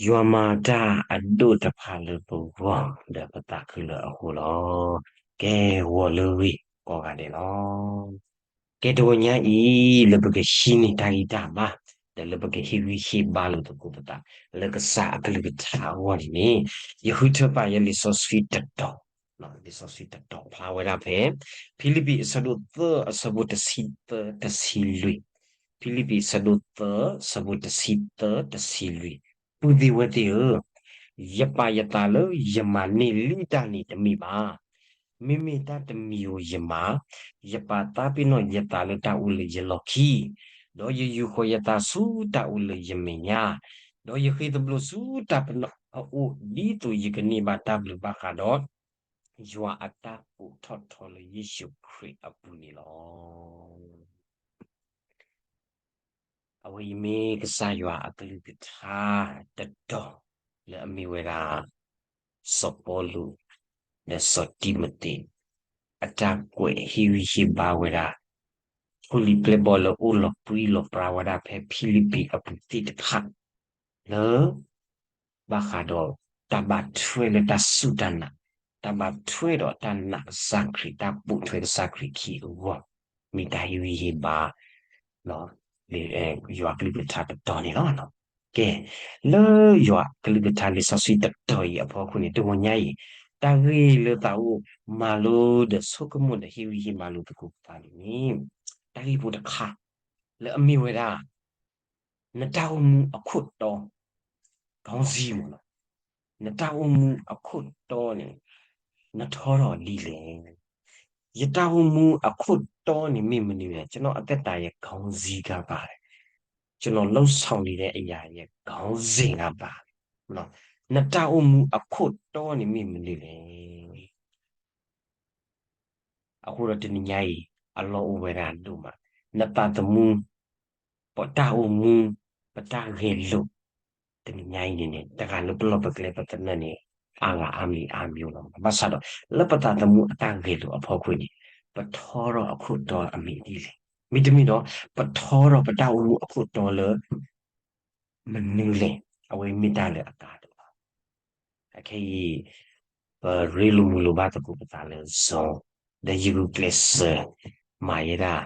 ယွၤမၤတၢ်အဒိၣ်တဖၣ်လၢပဂီၢ် ဒီးပသးခုလၢအဃိလီၤ. ကဲ ဂီၤလၢဂ့ၤကိးဂၤဒဲးလီၤ. ကဲတဂီၤညါအံၤ လၢပကဟံးန့ၢ်တၢ်ဂံၢ်တၢ်ဘါ, ဒီးလၢပကဟ့ၣ်ဂံၢ်ဟ့ၣ်ဘါလိာ်သကိးပသး လၢကစၢ်အကလုၢ်ကထါအဂီၢ်န့ၣ်န့ၣ်, ယဃုထၢပာ်ယလံာ်စီဆှံတတီၤ, လံာ်စီဆှံတတီၤဖျါဝဲဒၣ်ဖဲ ဖံလံးပံးအဆၢဒိၣ်သၢအဆၢဖိတဆံသၢတဆံလွံၢ်, ဖံလံးပံးအဆၢဒိၣ်သၢအဆၢဖိတဆံသၢတဆံလွံၢ်, ပုၢ်သ့ၣ်ဝဲၢ်သ့ၣ်ဧၢ, ယပာ်ယသးလၢယမၤန့ၢ်လံတၢ်န့ၣ်တမ့ၢ်ဘၣ်. မ့မ့ၢ်တၢ်တမံၤဧိၤယမၤ, ယပာ်သးပ့ၤနီၣ်ယသးလၢတၢ်အိၣ်လၢယလီၢ်ခံ, ဒီးယယူာ်ဃီၤယသးဆူတၢ်အိၣ်လၢယမဲာ်ညါ, ဒီးယဃ့သဘျိၣ်ဆူတၢ်ပနီၣ်အအိၣ် ဒ်သိးယကန့ၢ်ဘၣ်တၢ်ဘျုးဘၣ်ဃးဒီး ယွၤအတၢ်ကိးထီၣ်ထီလၢယ့ၣ်ၡူးခရံာ်အပူၤန့ၣ်လီၤ. အဝဲအံၤမ့ၢ်ကစၢ်ယွၤအကလုၢ်ကထါတတီၤ လၢအမ့ၢ်ဝဲဒၣ် စီၤပီလူး ဒီးစီၤတံၤမသ့း အတၢ်ကွဲးဟ့ၣ်ဂံၢ်ဟ့ၣ်ဘါဝဲဒၣ် ဖိလံၤပျဲၢ်ဘီၣ်လၢအိၣ်လီၤပြံလီၤပြါဝဲဒၣ်ဖဲဖံလံးပံးအပူၤသ့ၣ်တဖၣ် လၢ ဘၣ်ဃးဒီးတၢ်ဘၣ်ထွဲလၢတၢ်စူၢ်တၢ်နာ်, တၢ်ဘၣ်ထွဲဒီးတၢ်နာ်ကစၢ်ခရံာ် တၢ်ပိာ်ထွဲကစၢ်ခရံာ်ခံအဂီၢ် မ့ၢ်တၢ်ဟ့ၣ်ဂံၢ်ဟ့ၣ်ဘါ လၢယွၤကလုၢ်ကထါတတီၤန့ၣ်လီၤ. ကဲ လၢယွၤကလုၢ်ကထါလံာ်စီဆှံတတီၤအံၤအဖီခိၣ်န့ၣ် တဂီၤညါအံၤ တၢ်ဂ့ၢ်လၢသးအိၣ်မၤလိဒီးဆိကမိၣ်ဒီးဟ့ၣ်ဂံၢ်ဟ့ၣ်ဘါလိာ်သကိးပသးန့ၣ်န့ၣ် တၢ်ဂ့ၢ်ဖိတခါ လၢအမ့ၢ်ဝဲဒၣ် နတၢ်အိၣ်မူအခိၣ်တီ ခေါင်းစည်းမ့ၢ်နီၤ, နတၢ်အိၣ်မူအခိၣ်တီန့ၣ် နထီထီၣ်ဒ်လဲၣ်. ယတၢ်အိၣ်မူအခိၣ်တီန့ၣ်မ့ၢ်မနုၤလဲၣ်. ကျွန်တော်အသက်တာရဲ့ခေါင်းစည်းကဘာလဲ, ကျွန်တော်လုပ်ဆောင်နေတဲ့အရာရဲ့ခေါင်းစဉ်ကဘာလဲ. နတၢ်အိၣ်မူအခိၣ်တီန့ၣ်မ့ၢ်မနုၤလဲၣ်. အဃိဒီးတနံၤညါအံၤ အလီၢ်အိၣ်ဝဲဒၣ်ဒိၣ်မး, နသးသမူ, ပတၢ်အိၣ်မူ, ပတၢ်ဂဲၤလိာ်, တနံၤညါအံၤန့ၣ်န့ၣ် တဂၤလၢပလီၢ်ပကျဲပသနၢၣ်န့ၣ် အါဂၤအါမံၤအါမံၤလီၤ. ဘၣ်ဆၣ်ဒီး လၢပသးသမူအတၢ်ဂဲၤလိာ်အဖီခိၣ်န့ၣ် ပထီထီၣ်အခိၣ်တီအမံၤဒ်လဲၣ်. မ့တမ့ၢ်ဒီး ပထီထီၣ်ပတၢ်အိၣ်မူအခိၣ်တီလၢ မနုၤလဲၣ်. အဝဲမ့ၢ်တၢ်လၢအကါဒိၣ်လီၤ. အခဲအံၤ ပရ့လိာ်မုာ်လိာ်ဘၣ်သကိးပသးလၢ Zoom, ဒီးယဂုာ်ကျဲးစၢး မၤယဲဒၣ်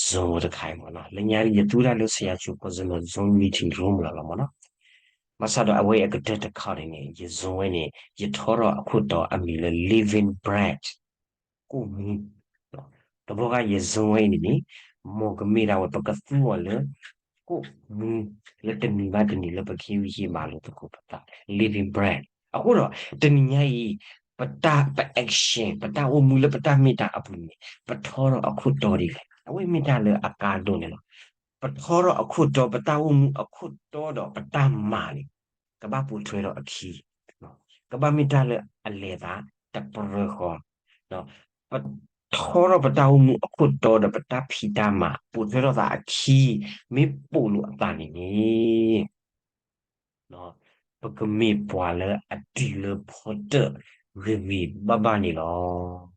Zoom တခါအံၤမ့ၢ်နီၤ. လၢညါယသူဒၣ်လၢ ဆရာချို ကီၢ်စဲၣ် Zoom meeting room လီၤလီၤမ့ၢ်နီၤ. ဘၣ်ဆၣ်ဒီးအဝဲအကတၢၢ်တခါန့ၣ်န့ၣ် ယ Zoom ဝဲန့ၣ် ယထီထီၣ်အခိၣ်တီအမံၤလၢ Living Bread ကိၣ်မူ, တဘျီဃီယ Zoom ဝဲအံၤန့ၣ်န့ၣ် မ်ကမ့ၢ်ဒၣ်ဝဲ ပကသူအီၤလၢ ကိၣ်မူ လၢတနံၤဘၣ်တနံၤလၢပကဟ့ၣ်ဂံၢ်ဟ့ၣ်ဘါလိာ်သကိးပသး living bread. အဃိဒီး တနံၤညါအံၤ ပတၢ် ပ action ပတၢ်အိၣ်မူလၢပတၢ်မ့ၢ်တၢ်အပူၤန့ၣ် ပထီထီၣ်အခိၣ်တီဒ်လဲၣ်. အဝဲမ့ၢ်တၢ်လၢအကါဒိၣ်န့ၣ်လီၤ. ပထီထီၣ်အခိၣ်တီ ပတၢ်အိၣ်မူအခိၣ်တီဒီးပတၢ်မၤန့ၣ် ကဘၣ်ပိာ်ထွဲဒီးအခံ, ကဘၣ်မ့ၢ်တၢ်လၢအလဲၤသး တပရၢဃီ, ပထီထီၣ်ပတၢ်အိၣ်မူအခိၣ်တီဒီးပတၢ်ဖံးတၢ်မၤ ပိာ်ထွဲထီၣ်သးအခံ မ့ၢ်ပိာ်လိာ်အသးန့ၣ်န့ၣ် ပကမ့ၢ်ပှၤလၢအတုၤလၢဖီတၢၣ်ဂ့ၤဂ့ၤဘၣ်ဘၣ်န့ၣ်လီၤ.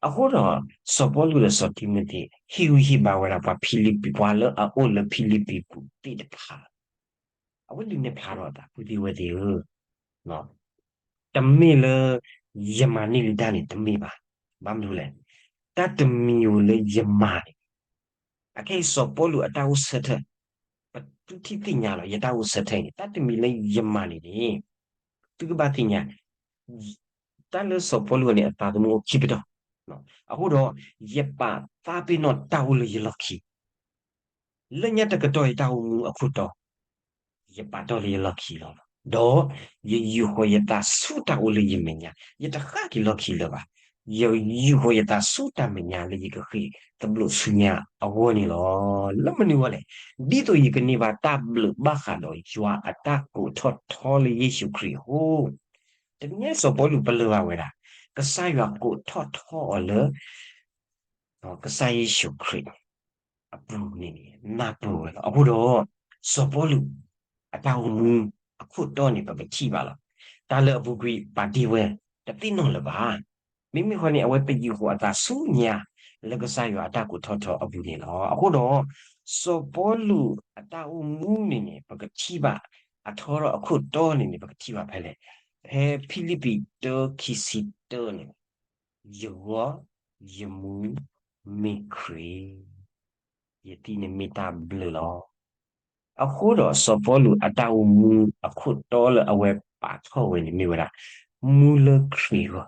အဃိဒီး စီၤပီလူးဒီးစီၤတံၤမသ့း ဟ့ၣ်ဂံၢ်ဟ့ၣ်ဘါဝဲဒၣ်ပှၤဖံလံးပံး ပှၤလၢအအိၣ်လၢဖံလံးပံးပူၤသ့ၣ်တဖၣ် အဝဲဒုးနဲၣ်ဖျါထီၣ်အသး ပုၢ်သ့ၣ်ဝဲၢ်သ့ၣ်ဧၢ, တမ့ၢ်လၢ ယမၤန့ၢ်လံတၢ်န့ၣ်တမ့ၢ်ဘၣ်. ဘၣ်မနုၤလဲၣ်, တၢ်တမံၤဧိၤလၢယမၤန့ၣ် အခဲအံၤစီၤပီလူးအတၢ်အိၣ်ဆၢထၢၣ်, ပသုထံၣ်သ့ၣ်ညါလီၤ ယတၢ်အိၣ်ဆၢထၢၣ်န့ၣ် တၢ်တမံၤလၢယမၤန့ၣ်န့ၣ် သုကဘၣ်သ့ၣ်ညါ, တၢ်လၢစီၤပီလူးန့ၣ် အသးသမူအိၣ်ခံပတီၢ်, အဃိဒီး ယပာ်သးပ့ၤနီၣ်တၢ်အိၣ်လၢယလီၢ်ခံ လၢညါတကတီၢ်ယတၢ်အိၣ်မူအခိၣ်တီ ယပာ်တ့ၢ်လၢယလီၢ်ခံလီၤ. ဒီးယယူာ်ဃီၤယသးဆူတၢ်အိၣ်လၢယမဲာ်ညါ, ယတဃၣ်က့ၤလီၢ်ခံလၢၤဘၣ်. ယယူာ်ဃီၤယသးဆူတၢ်မဲာ်ညါလၢယကဃ့ၢ်သဘျိၣ်ဆူညါအဂီၢ်န့ၣ်လီၤ. လၢမနုၤအဂီၢ်လဲၣ်, ဒ်သိးယကန့ၢ်ဘၣ်တၢ်ဘျုးဘၣ်ဃးဒီးယွၤအတၢ်ကိးထီၣ်ထီလၢယ့ၣ်ၡူးခရံာ်အဃိ, တနံၤညါစီၤပီလူးပလၢၢ်ဘၣ်ဝဲဒၣ် ကစၢ်ယွၤကိးထီၣ်ထီအီၤလၢ ကစၢ်ယ့ၣ်ၡူးခရံာ် အပူၤန့ၣ်န့ၣ် နၢ်ပၢၢ်ဝဲလီၤ. အဃိဒီး စီၤပီလူး အတၢ်အိၣ်မူအခိၣ်တီန့ၣ် ပကထံၣ်ဘၣ်လီၤ. တၢ်လၢအပူၤကွံာ်ပာ်တ့ၢ်ဝဲ တသ့ၣ်နီၣ်လၢၤဘၣ်. မ့မ့ၢ်ဃီန့ၣ် အဝဲပယူာ်ဃီၤအသးဆူညါ လၢကစၢ်ယွၤအတၢ်ကိးထီၣ်ထီအပူၤန့ၣ်လီၤ. အဃိဒီး စီၤပီလူးအတၢ်အိၣ်မူန့ၣ်န့ၣ် ပကထံၣ်ဘၣ် အထီထီၣ်အခိၣ်တီန့ၣ်န့ၣ် ပကထံၣ်ဘၣ်ဖဲလဲၣ်. ဖဲဖံလံးပံးတၢ ခံဆံတၢန့ၣ်, ယဂီၢ်, ယမူ, မ့ၢ်ခရံာ်, ယသံၣ်န့ၣ်မ့ၢ်တၢ်ဘျုးလီၤ. အဃိဒီးစီၤပီလူးအတၢ်အိၣ်မူအခိၣ်တီလၢအဝဲပာ်ထီၣ်ဝဲန့ၣ်မ့ၢ်ဝဲဒၣ် မူလၢခရံာ်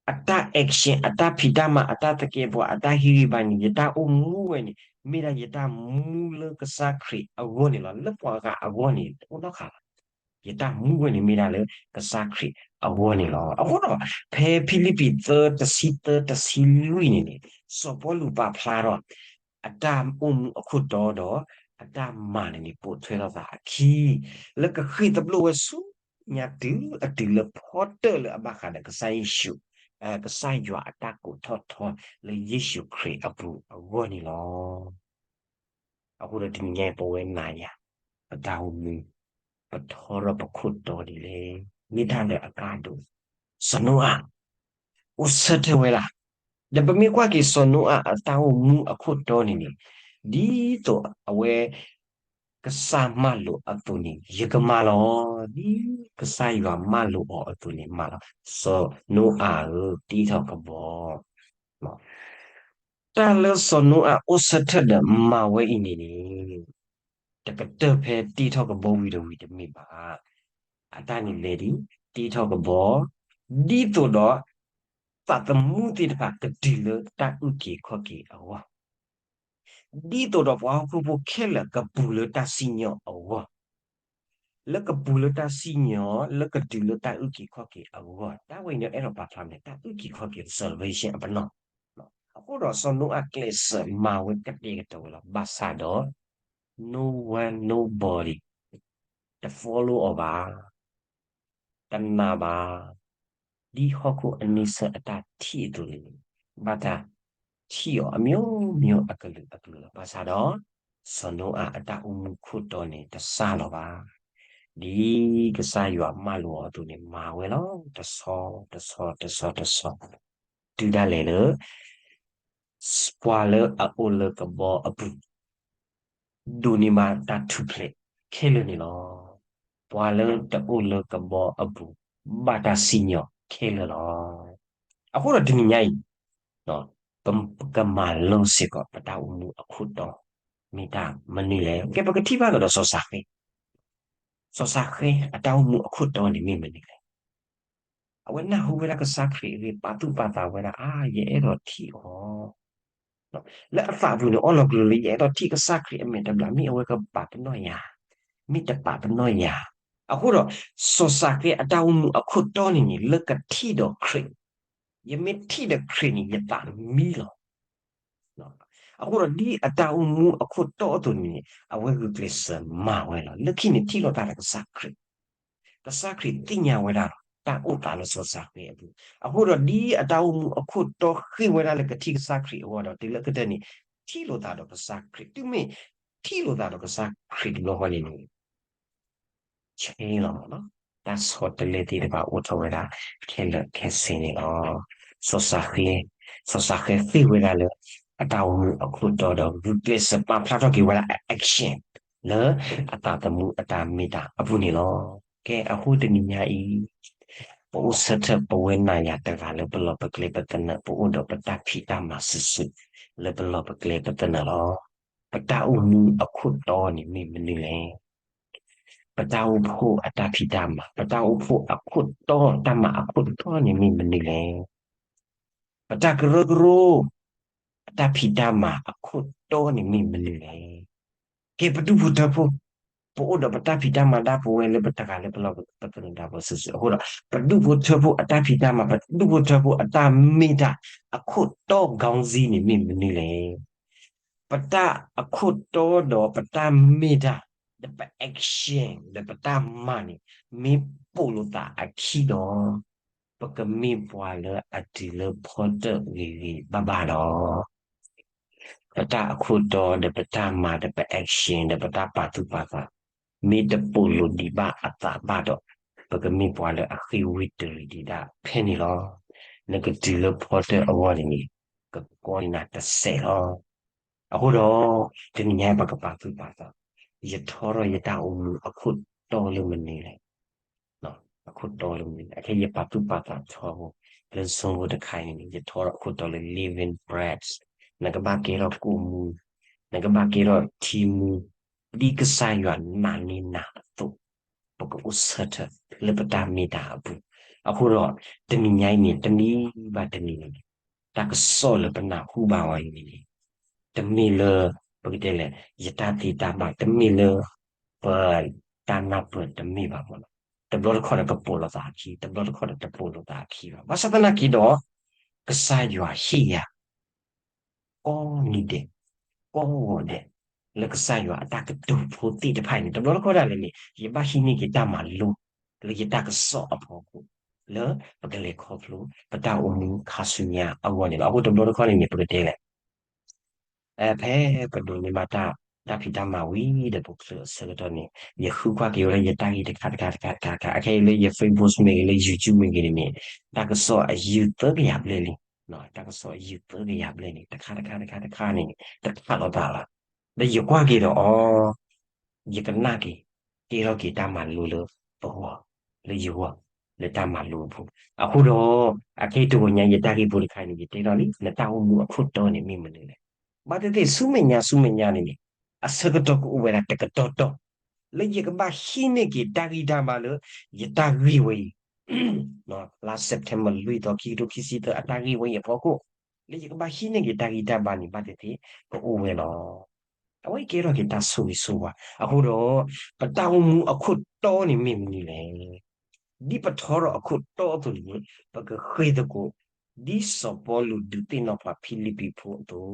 အဂီၢ်, အတၢ် action အတၢ်ဖံးတၢ်မၤ အတၢ်သကဲးပဝး အတၢ်ဟ့ၣ်ဂံၢ်ဘါန့ၣ် ယတၢ်အိၣ်မူဝဲန့ၣ် မ့ၢ်ဒၣ်ယတၢ်မူလၢကစၢ်ခရံာ်အဂီၢ်န့ၣ်လီၤ. လၢပှၤဂၤအဂီၢ်န့ၣ် တအိၣ်နီတခါဘၣ်. ယတၢ်မူဝဲန့ၣ်မ့ၢ်ဒၣ်လၢကစၢ်ခရံာ်အဂီၢ်န့ၣ်လီၤ. အဃိဒီး ဖဲဖံလံးပံးသၢ တဆံသၢ တဆံလွံၢ်န့ၣ်န့ၣ် စီၤပီလူးပာ်ဖျါထီၣ် အတၢ်အိၣ်မူအခိၣ်တီဒီး အတၢ်မၤန့ၣ်န့ၣ် ပိာ်ထွဲထီၣ်သးအခံ လၢကဃ့ၢ်သဘျိၣ်ဝဲဆူညါတုၤအတုၤလၢဖီတၢၣ်လၢအဘၣ်ဃးဒီးကစၢ်ယ့ၣ်ၡူး, ကစၢ်ယွၤအတၢ်ကိးထီၣ်ထီလၢယ့ၣ်ၡူးခရံာ်အပူၤအဂီၢ်န့ၣ်လီၤ. အဃိဒီးတနံၤညါအံၤ ပဝဲနၤယၤ ပတၢ်အိၣ်မူ ပထီထီၣ်ပခိၣ်တီဒ်လဲၣ်. မ့ၢ်တၢ်လၢအကါဒိၣ် စီၤနိအၤ အိၣ်ဆၢထၢၣ်ဝဲဒၣ်, ဒီးပမ့ၢ်ကွၢ်က့ၤစီၤနိအၤအတၢ်အိၣ်မူအခိၣ်တီန့ၣ်န့ၣ်, ဒ်သိးအဝဲ ကစၢ်မၢလိာ်အသိးန့ၣ် ယကမၤလီၤ, ဒ်ကစၢ်ယွၤမၢလိာ်အီၤအသိးန့ၣ်မၤလီၤ. စီၤနိအၤဧၢ, တ့ထီၣ်ကဘီ တၢ်လၢစီၤနိအၤအိၣ်ဆၢထၢၣ်ဒီးမၤဝဲအံၤန့ၣ်န့ၣ်, တကတၢၢ်ဖဲတ့ထီၣ်ကဘီဝံၤဒီးဝံၤတမ့ၢ်ဘၣ်. အတၢ်န့ၣ်လဲၤဒ် တ့ထီၣ်ကဘီ ဒ်သိးဒီး သးသမူသ့ၣ်တဖၣ်ကတုၤလၢတၢ်အုၣ်က့ၤခီၣ်က့ၤအဂီၢ်, ဒ်သိးဒီးပှၤဟီၣ်ခိၣ်ဖိခဲလၢာ်ကပူၤလၢတၢ်စံၣ်ညီၣ်အဂီၢ်, လၢကပူၤလၢတၢ်စံၣ်ညီၣ် လၢကတုၤလၢတၢ်အုၣ်က့ၤခီၣ်က့ၤအဂီၢ်, တၢ်ဝဲအံၤန့ၣ် အဲၣ်ဒိးပာ်ဖျါန့ၣ် တၢ်အုၣ်က့ၤခီၣ်က့ၤ salvation အပနီၣ်. အဃိဒီးစီၤနိအၤကျဲးစၢးမၤဝဲကတဲာ်ကတီၤဝဲလီၤ. ဘၣ်ဆၣ်ဒီး no one, nobody တ follow အီၤဘၣ်, တနာ်ဘၣ်, ဒ်ဟီၣ်ခိၣ်အန့ဆၢၣ်အတၢ်ထံၣ်အသိးန့ၣ်, ဘၣ်တၢ်ထံၣ်အီၤအမျိုးမျိုးအကလုာ်အကလုာ်လီၤ. ဘၣ်ဆၣ်ဒီး စီၤနိအၤအတၢ်အိၣ်မူခိၣ်တီန့ၣ် တစၢ်လီၤဘၣ်. ဒ်ကစၢ်ယွၤမၢလိာ်အီၤအသိးန့ၣ် မၤဝဲလီၤ. တဆီ တဆီ တဆီ တဆီ တုၤဒၣ်လဲာ်လၢ ပှၤလၢအအိၣ်လၢကဘီအပူၤ ဒိးန့ၢ်ဘၣ်တၢ်ထူၣ်ဖျဲးခဲလၢာ်န့ၣ်လီၤ. ပှၤလၢတအိၣ်လၢကဘီအပူၤ ဘၣ်တၢ်စံၣ်ညီၣ်ခဲလၢာ်လီၤ. အဃိဒီးတနံၤညါအံၤ ပကမၤလိစ့ၢ်ကီး ပတၢ်အိၣ်မူအခိၣ်တီ မ့ၢ်တၢ်မနုၤလဲၣ်. ကဲ ပကထံၣ်ဘၣ်ကဒီးစီၤၡဃဲ, စီၤၡဃဲအတၢ်အိၣ်မူအခိၣ်တီန့ၣ်မ့ၢ်မနုၤလဲၣ်. အဝဲနၢ်ဟူဝဲဒၣ်ကစၢ်ခရံာ်အဂ့ၢ် ပာ်သူၣ်ပာ်သးဝဲဒၣ် အါ ယအဲၣ်ဒိးထံၣ်အီၤ လၢအသးပူၤန့ၣ် အီၣ်လီၤကလုာ်လၢ ယအဲၣ်ဒိးထံၣ်ကစၢ်ခရံာ်အမဲာ်တဘျီ မ့ၢ်အဝဲကပာ်ပနီၣ်ယၤ, မ့ၢ်တပာ်ပနီၣ်ယၤ. အဃိဒီး စီၤၡဃဲအတၢ်အိၣ်မူအခိၣ်တီန့ၣ်န့ၣ် လၢကထံၣ်ဒီးခရံာ်, ယမ့ၢ်ထံၣ်ဒီးခရံာ်န့ၣ် ယသးမံလီၤ. အဃိဒီးဒ်အတၢ်အိၣ်မူအခိၣ်တီအသိးန့ၣ်န့ၣ် အဝဲဂုာ်ကျဲးစၢးမၤဝဲလီၤ. လၢခံန့ၣ်ထံၣ်လိာ်သးဒီးကစၢ်ခရံာ် ကစၢ်ခရံာ်သ့ၣ်ညါဝဲဒၣ်လီၤ တၢ်အိၣ်သးလၢစီၤၡဃဲအပူၤ. အဃိဒီးဒ်အတၢ်အိၣ်မူအခိၣ်တီဃ့ၢ်ဝဲဒၣ်လၢကထံၣ်ကစၢ်ခရံာ်အဂီၢ်ဒီး တုၤလၢကတၢၢ်န့ၣ် ထံၣ်လိာ်သးဒီးကစၢ်ခရံာ်, တုၤမ့ၢ်ထံၣ်လိာ်သးဒီးကစၢ်ခရံာ်တဘျီဃီန့ၣ်န့ၣ် ဆ့လီၤမ့ၢ်နီၤ, တၢ်ဆီတလဲသ့ၣ်တဖၣ်အိၣ်ထီၣ်ဝဲဒၣ်ခဲလၢာ်ခဲဆ့န့ၣ်လီၤ. စီၤၡဃဲ, စီၤၡဃဲဃ့ၢ်ဝဲဒၣ်လၢ အတၢ်အိၣ်မူအခိၣ်တီဒီး ဂုာ်ကျဲးစၢးပာ်ဖျါထီၣ်က့ၤဝဲဒၣ်အ action လၢအသးသမူအတၢ်မ့ၢ်တၢ်အပူၤန့ၣ်လီၤ. ကဲ အဃိတနံၤညါအံၤ ပအိၣ်ဆၢထၢၣ်ပဝဲနၤယၤတဂၤလၢပလီၢ်ပကျဲပသနၢၣ်, ပအိၣ်ဒီးပတၢ်ဖံးတၢ်မၤစုာ်စုာ် လၢပလီၢ်ပကျဲပသနၢၣ်လီၤ. ပတၢ်အိၣ်မူအခိၣ်တီန့ၣ်မ့ၢ်မနုၤလဲၣ်. ပတၢ်အိၣ်ဖှိၣ်အတၢ်ဖံးတၢ်မၤ, ပတၢ်အိၣ်ဖှိၣ်အခိၣ်တီ, တၢ်မၤအခိၣ်တီန့ၣ်မ့ၢ်မနုၤလဲၣ်. ပတၢ်ကရၢကရိ အတၢ်ဖံးတၢ်မၤအခိၣ်တီန့ၣ်မ့ၢ်မနုၤလဲၣ်. ကဲ ပဒူၣ်ဖိထၢဖိ, ပအိၣ်ဒီးပတၢ်ဖံးတၢ်မၤဒၣ်ပဝဲလၢပတဂၤလၢပလီၢ်ပသနၢၣ်ဒၣ်ပဝဲစုာ်စုာ်အဃိဒီး ပဒူၣ်ဖိထၢဖိအတၢ်ဖံးတၢ်မၤ, ပဒူၣ်ဖိထၢဖိအတၢ်မ့ၢ်တၢ် အခိၣ်တီ ခေါင်းစည်း န့ၣ်မ့ၢ်မနုၤလဲၣ်. ပတၢ်အခိၣ်တီဒီးပတၢ်မ့ၢ်တၢ် ဒီးပ action ဒီးပတၢ်မၤန့ၣ် မ့ၢ်ပိာ်လိာ်သးအခံဒီး ပကမ့ၢ်ပှၤလၢအတုၤလၢဖီတၢၣ်ဂ့ၤဂ့ၤဘၣ်ဘၣ်ဒီး ပတၢ်အခိၣ်တီဒီးပတၢ်မၤဒီးပ action ဒီးပတၢ်ပာ်သူၣ်ပာ်သး မ့ၢ်တပိာ်လိာ်ဒံးဘၣ်အသးဘၣ်ဒီး ပကမ့ၢ်ပှၤလၢအဃ့ၢ်ဝံတရံးဒံးဒၣ်ဖဲန့ၣ်လီၤ. နကတုၤလၢဖီတၢၣ်အဂီၢ်န့ၣ်န့ၣ် ကကီနၤတစဲးလီၤ. အဃိဒီး တနံၤညါပကပာ်သူၣ်ပာ်သး, ယထီထီၣ်ယတၢ်အိၣ်မူအခိၣ် အခိၣ်တီလၢမနုၤလဲၣ်. အခိၣ်တီလၢမနုၤလဲၣ်. အခဲအံၤယပာ်သူၣ်ပာ်သးထီဘိ လၢ Zoom ဖိတခါအံၤန့ၣ် ယထီထီၣ်အခိၣ်တီလၢ living bread, နကဘၣ်ကဲထီၣ်ကိၣ်မူ, နကဘၣ်ကဲထီၣ်ထံမူ, ဒ်ကစၢ်ယွၤနာ်န့ၢ်နၤအသိး ပကအိၣ်ဆၢထၢၣ်လၢပတၢ်မ့ၢ်တၢ်အပူၤ. အဃိဒီး တနံၤညါအံၤန့ၣ် တနံၤဘၣ်တနံၤန့ၣ် တၢ်ကစီၣ်လၢပနၢ်ဟူဘၣ်ဝဲအံၤန့ၣ် တမ့ၢ်လၢ ပကတဲလဲၣ် ယတၢ်သ့တၢ်ဘၣ်, တမ့ၢ်လၢ ပတၢ်နၢ်ပၢၢ်တမ့ၢ်ဘၣ်မ့ၢ်နီၤ. တဘျီတခီၣ်ဒီးကပိာ်လိာ်သးအခံ, တဘျီတခီၣ်ဒီးတပိာ်လိာ်သးအခံဘၣ်. ဘၣ်ဆၣ်သနာ်က့ဒီး ကစၢ်ယွၤဟ့ၣ်ယၤ ကိးနံၤဒဲး ကိးဂီၤဒဲး လၢကစၢ်ယွၤအတၢ်ကတိၤဖိသ့ၣ်တဖၣ်အံၤန့ၣ် တဘျီတခီၣ်ဒၣ်လဲာ်န့ၣ် ယဘၣ်ဟံးန့ၢ်က့ၤတၢ်မၤလိ လၢယတၢ်ကစီၣ်အဖီခိၣ် လၢပကလဲၤခီဖျိ ပတၢ်အိၣ်မူခါဆူညါအဂီၢ်န့ၣ်လီၤ. အဃိတဘျီတခီၣ်န့ၣ်န့ၣ် ပကတဲလဲၣ် ဖဲပဒိးန့ၢ်ဘၣ်တၢ် တၢ်ဖံးတၢ်မၤဝံၤဒီး ပချုးအဆၢကတီၢ်န့ၣ် ယဃုကွၢ်က့ၤဝဲလၢယတၢ်ဂ့ၢ်တခါတခါတခါတခါတခါ အခဲအံၤလၢယ Facebook မ့ၢ်ဂ့ၤ လၢ YouTube မ့ၢ်ဂ့ၤန့ၣ်န့ၣ် တၢ်ကစီၣ်အယုၢ်သၢကယၤဘျဲၣ်လံ, တၢ်ကစီၣ်အယုၢ်သၢကယၤဘျဲၣ်န့ၣ် တခါတခါတခါတခါန့ၣ် တခးလိာ်သးလီၤ. ဒီးယကွၢ်က့ၤဒီးအီၤ ယကနၣ်က့ၤ ကဲထီၣ်က့ၤတၢ်မၤလိလၢပဂီၢ် လၢယဂီၢ် လၢတၢ်မၤလိအပူၤ. အဃိဒီး အခဲအံၤတဂီၤညါ ယတၢ်ဂ့ၢ်ဖိတခါန့ၣ် ယတဲထီၣ်လံ နတၢ်အိၣ်မူအခိၣ်တီန့ၣ်မ့ၢ်မနုၤလဲၣ်. ဘၣ်သ့ၣ်သ့ၣ်ဆူမဲာ်ညါဆူမဲာ်ညါန့ၣ်န့ၣ် အဆၢကတီၢ်ကအိၣ်ဝဲဒၣ်တကတီၢ်တီၢ် လၢယကဘၣ်ဟံးန့ၢ်က့ၤတၢ်ဂံၢ်တၢ်ဘါလၢ ယတၢ်ဂ့ၢ်ဝဲအံၤ လါ September လွံၢ်သီ ခံကထိခံဆံသၢ အတၢ်ဂ့ၢ်ဝဲအံၤအဖီခိၣ် လၢယကဘၣ်ဟံးန့ၢ်က့ၤတၢ်ဂံၢ်တၢ်ဘါန့ၣ် ဘၣ်သ့ၣ်သ့ၣ် ကအိၣ်ဝဲလီၤ. အဝဲကဲထီၣ်က့ၤတၢ်ဆိၣ်ဂ့ၤဆိၣ်ဝါ အဃိဒီး ပတၢ်အိၣ်မူအခိၣ်တီန့ၣ်မ့ၢ်မနုၤလဲၣ်. ဒ်ပထီထီၣ်အခိၣ်တီအသိးန့ၣ် ပကဃ့ၢ်သကိး ဒ်စီၤပီလူးဒုးသ့ၣ်နီၣ်ပှၤဖံလံးပံၤဖိအသိး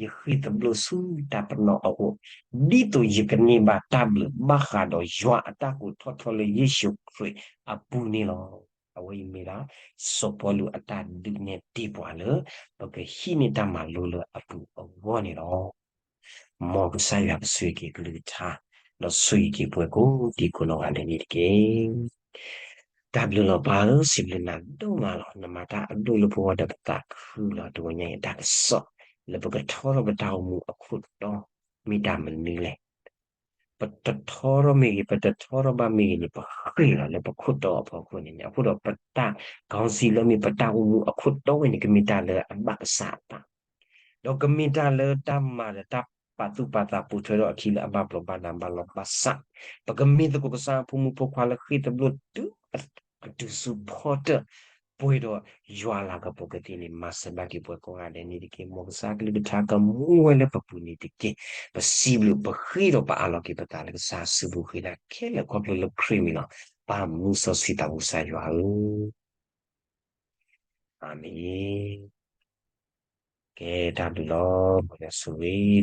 ယဃ့ၢ်သဘျိၣ်ဆူတၢ်ပနီၣ်အအိၣ် ဒ်သိးယကန့ၢ်ဘၣ်တၢ်ဘျုးဘၣ်ဃးဒီးယွၤအတၢ်ကိးထီၣ်ထီလၢယ့ၣ်ၡူးခရံာ်အပူၤန့ၣ်လီၤ. အဝဲအံၤမ့ၢ်ဒၣ် စီၤပီလူးအတၢ်ဒုးနဲၣ်တ့ၢ်ပှၤလၢ ပကဟံးန့ၢ်တၢ်မၤလိလၢအပူၤအဂီၢ်န့ၣ်လီၤ. မ်ကစၢ်ယွၤကဆိၣ်ဂ့ၤက့ၤကလုၢ်ကထါ ဒီးဆိၣ်ဂ့ၤက့ၤပှၤကိးဒံကိးနီၢ်ဂၤဒဲးန့ၣ်တက့ၢ်. တၢ်ဘျုးလီၤပၢ်ဧၢ, စံးဘျုးနၤဒိၣ်မးလီၤ. နမၤတၢ်အဒိၣ်လၢပဂီၢ်ဒီးပသးခုလီၤ. တဂီၤညါအံၤတၢ်ကစီၣ် လၢပကထီထီၣ်ပတၢ်အိၣ်မူအခိၣ်တီ မ့ၢ်တၢ်မနုၤလဲၣ်. ပတထီထီၣ်မ့ၢ်ဂ့ၤ ပတထီထီၣ်ဘၣ်မ့ၢ်ဂ့ၤန့ၣ် ပဃ့ၢ်လီၤလၢပခိၣ်တီအဖီခိၣ်န့ၣ်န့ၣ် အဃိဒီးပတၢ် ခေါင်းစဉ် လၢမ့ၢ်ပတၢ်အိၣ်မူအခိၣ်တီဝဲန့ၣ် ကမ့ၢ်တၢ်လၢအဘၣ်ကစၢ်အသး ဒီးကမ့ၢ်တၢ်လၢတၢ်မၤဒီးတၢ်ပာ်သူၣ်ပာ်သးပိာ်ထွဲထီၣ်အခံလၢအဘၣ်ဘျီးဘၣ်ဒါဘၣ်လီၤဘၣ်ဆး, ပကမ့ၢ်သကိးကစၢ်အဖိမုၣ်ဖိခွါလၢဃ့ၢ်သဘျိၣ်တုၤအတုၤဆူဖီတၢၣ်, ပှဲၤဒီးယွၤအလၤကပီၤကသ့န့ၣ် မၤစၢၤဘၣ်က့ၤပှၤကိးဂၤဒဲးန့ၣ်တက့ၢ်. မ်ကစၢ်ကလုၢ်ကထါကမူဝဲလၢပပူၤန့ၣ်တက့ၢ်. ပစံးဘျုးပဃ့ဒီးပအးလီၤက့ၤပသးလၢကစၢ်အစုပူၤ ဃ့ဒၣ်ခဲလၢာ်ခီဖျိလၢခရံာ်မံၤလီၤ. ပၢ်မူစီဆှံသးဘိကစၢ်ယွၤဧၢ, အၤမ့ၣ်. ကဲတၢ်ဘျုးလီၤ, မ်ယွၤဆိၣ်ဂ့ၤ